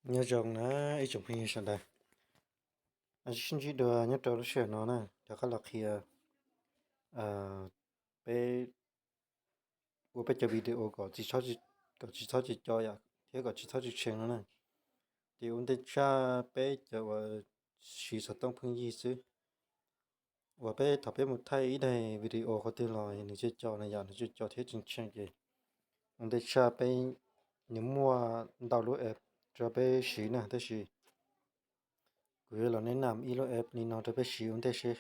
Nyob zoo na ib tsoom phooj ywg sawv daws, sib ntsib dua nyob rau lub sij hawm no na, rov qab los qhia peb ua peb cov video kom tsis txhob tsis co yom, thiab kom tsis txhob tsis tshee no na. Ces ua ntej tshaj peb cov uas siv xov tooj phooj ywg xwb, uas peb thaum peb mus thaij ib daim video qhov twg los nws co co na yom, nws co co thiab tshee tshee ces ua ntej tshaj peb, nws muaj ntau lub app rau peb siv na, tab sis kuv yuav los nes nam ib lub app li no rau peb siv ua ntej seb,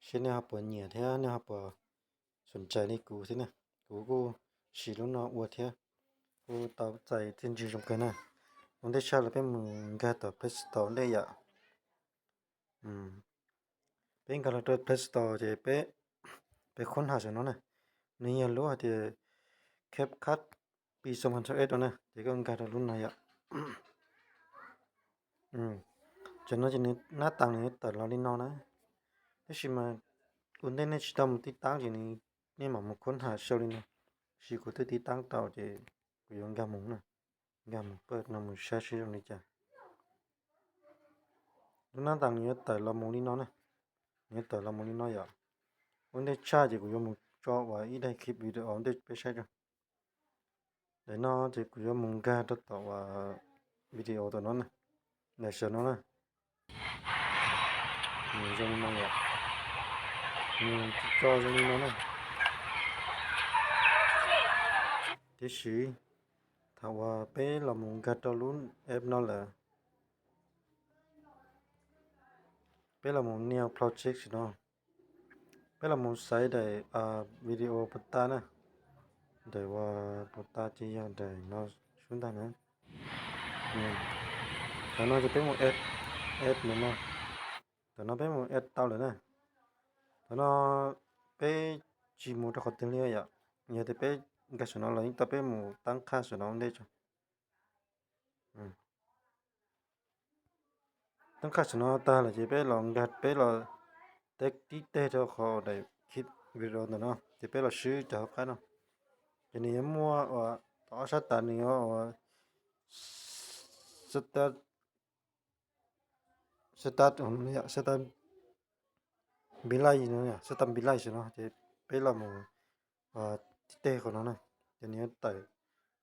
seb nej ho puas nyiam thiab nej ho puas xom ntshai li kuv thiab na. Kuv kuj siv lub no ua thiab kuj tau txais txiaj ntsig zoo kawg na. Ua ntej tshaj los peb mus nkag tom Play Store ntej yom. Peb nkag los rau Play Store ces peb, peb khoob has saum no na, nws yog lub hais tias CapCut P xoo phav xoo es no na, ces koj nkag rau lub no yom. Tam no ces nws nab tas nws yuav tawm los li no na, tab sis mas ua ntej nej tsis tau mus tib tab ces nej mam mus khoob has sau li no, tab sis kuv twb tib tab tau ces kuv yuav nkag mus na, nkag mus pab no mus saib seb zoo li cas. Lub nab tas nws yuav tawm los mus li no na, nws yuav tawm los mus li no yom. Ua ntej tshaj ces kuv yuav mus tso uas ib daim clip video ntej peb saib tso. Daim no ces kuv yuav mus nkag rau tom uas video tom no na, daim saum no na. Nws zoo li no yom, nws tsis co zoo li no na. Tiam sis thaum uas peb los mus nkag rau lub app no lawm, peb los mus new project no, peb los mus xaiv daim video puas tas na, daim uas puas tas ces yog daim no sub ntag na. Thaum no ces peb mus add, add no no, thaum no peb mus add tau lawm na. Thaum no peb tsis mus rau qhov twg li yom, yog tias peb nkag saum no los yeej tau, peb mus tab qhaj saum no ua ntej tso. Tab qhaj saum no tag lawm ces peb los nkag, peb los tib teg rau qhov daim clip video ntawm no ces peb los swb cov hauv qab no, ces nws yuav muaj uas tom ob sab tas nws yuav uas start, start, start npis lais no, start npis lais no ces peb los mus tib teg qhov no na, ces nws yuav tawm,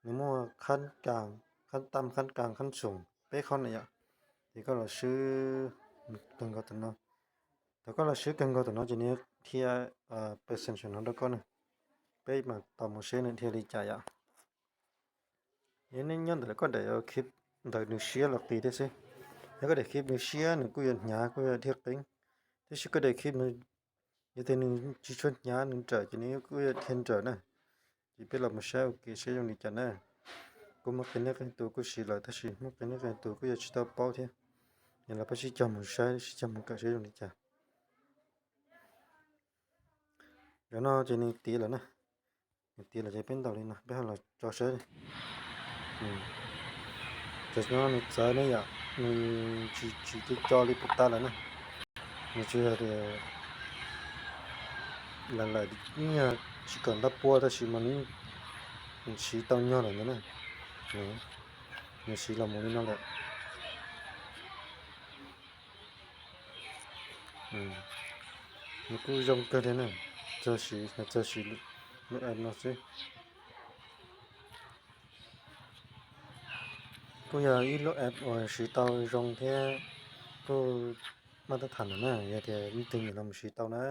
nws muaj khab kas, khab tam, khab kas, khab xoom peb qhov na yom. Ces koj los swb kawg nkaus tam no, thaum koj los swb kawg nkaus tam no ces nws yuav dhia percent saum no rau koj na, peb mam tau mus seb nws dhia li cas yom. Yog nej nyob ntawm koj daim clip ntawm nws siab los qis thiab xwb, yog koj daim clip nws siab nws kuj yuav hnyav kuj yuav dhia qeeb, tiam sis koj daim clip yog tias nws tsis tshua hnyav nws nrawm ces nws kuj yuav dhia nrawm na. Ces peb los mus saib ua ke seb zoo li cas na. Kuj muaj qee nej qee tus kuj siv lawm tab sis muaj qee nej qee tus kuj yuav tsis tau paub thiab, yog los peb sib cog mus saib sib cog mus kawm seb zoo li cas. Zaum no ces nws tiav lawm na, nws tiav lawm ces peb ntaus li no peb ho los tso saib. Tam no nws txawv ne yom, nws tsis, tsis co co li puas tas lawm na. Nws tsis yog tias lawm lawm, yog tsis kom ntab pua tab sis mas nws siv tau nyog lawm ntawd na. Nws siv los mus li no lawm. Nws kuj zoo kawg thiab na, txog siv, txog siv lub app no xwb. Kuj yog ib lub app uas siv tau zoo thiab kuj maj tab tham lawm na, yog tias leej twg nyiam los mus siv tau na.